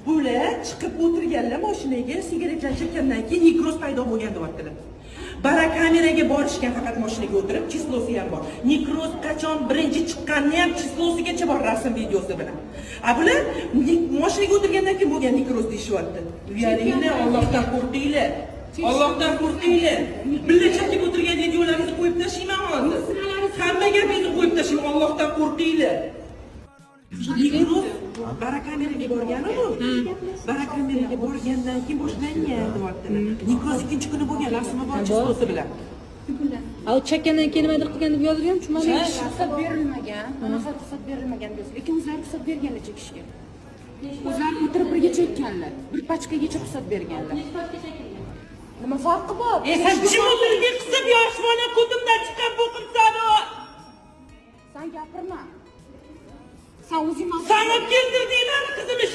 Bular chiqib o'tirganlar mashinaga, sigaretlar chekkandan keyin nekroz paydo bo'lgan deyaptilar. Barakameraga borishgan faqat mashinaga o'tirib, число si ham bor. Nekroz qachon birinchi chiqqanini ham число sigacha bor, rasm, videosi bilan. A bular mashinaga o'tirgandan keyin bo'lgan nekroz deyishyapti. Uyalinglar, Allohdan qo'rqinglar. Allohdan qo'rqinglar. Birga chekib o'tirgan videolarimizni qo'yib tashlayman hozir. Hamma gapingizni qo'yib tashlayman, Allohdan qo'rqinglar. Nekroz barakameraga borgani bu. Barakameraga borgandan keyin boshlangan deyaptilar. Nekroz ikkinchi kuni bo'lgan, rasmi bor, число si bilan. A u chekkandan keyin nimadir qilgan deb yozilgan, tushunmadim. Ruxsat berilmagan, anaqa ruxsat berilmagan deysiz, lekin o'zlari ruxsat berganlar chekishga. O'zlari o'tirib birga chekkanlar, bir pachkagacha ruxsat berganlar. Nima farqi bor? E sen jim o'tirgin, qizim, yosh bola, ko'timdan chiqqan bo'qimsan. San gapirma, san o'zing. San olib keltirdinglar qizimni.